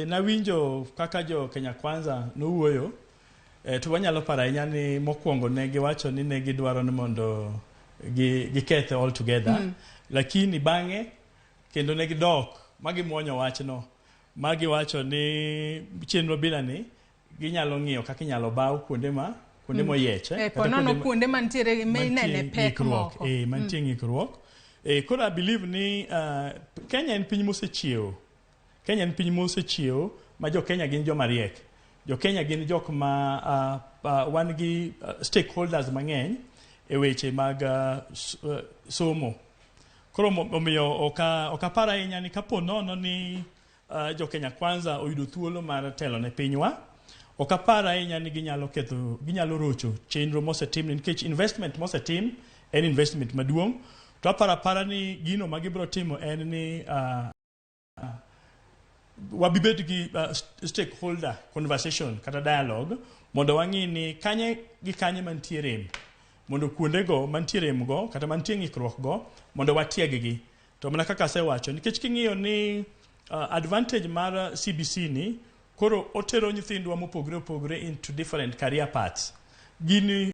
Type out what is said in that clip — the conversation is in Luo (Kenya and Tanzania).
Nawinjo kaka jo Kenya Kwanza nowuoyo, to wanyalo paro ahinya ni mokwongo ne giwacho ni ne gidwaro ni mondo gikethe all together, lakini bang'e kendo ne gidok ma gimuonyo wachno ma giwacho ni chenro bila ni ginyalo ng'iyo kaka inyalo baw kuonde moyiech, kata ponono kuonde mantiere minene pek ng'ikruok, moko. Mantie ng'ikruok. Koro I believe ni Kenya en piny mosechiewo. Kenya en piny mosechiewo ma jo Kenya gin joma riek. Jo Kenya gin jok ma wan gi stakeholders mang'eny e weche mag somo. Koro omiyo ok apar ahinya ni kapo nono ni jo Kenya Kwanza oyudo thuolo mar telo ne pinywa, ok apar ahinya ni ginyalo ketho, ginyalo rocho chenro mosetim, nikech investment mosetim en investment maduong'. To aparo apara ni gino ma gibiro timo en ni wabibed gi stakeholder conversation kata dialogue mondo wang'i ni kanye gi kanye mantie rem, mondo kuondego mantie rem go kata mantie ng'ikruok go mondo watieg gi. To mana kaka asewacho, nikech king'iyo ni advantage mar CBC ni koro otero nyithindwa mopogore opogore into different career paths, gini.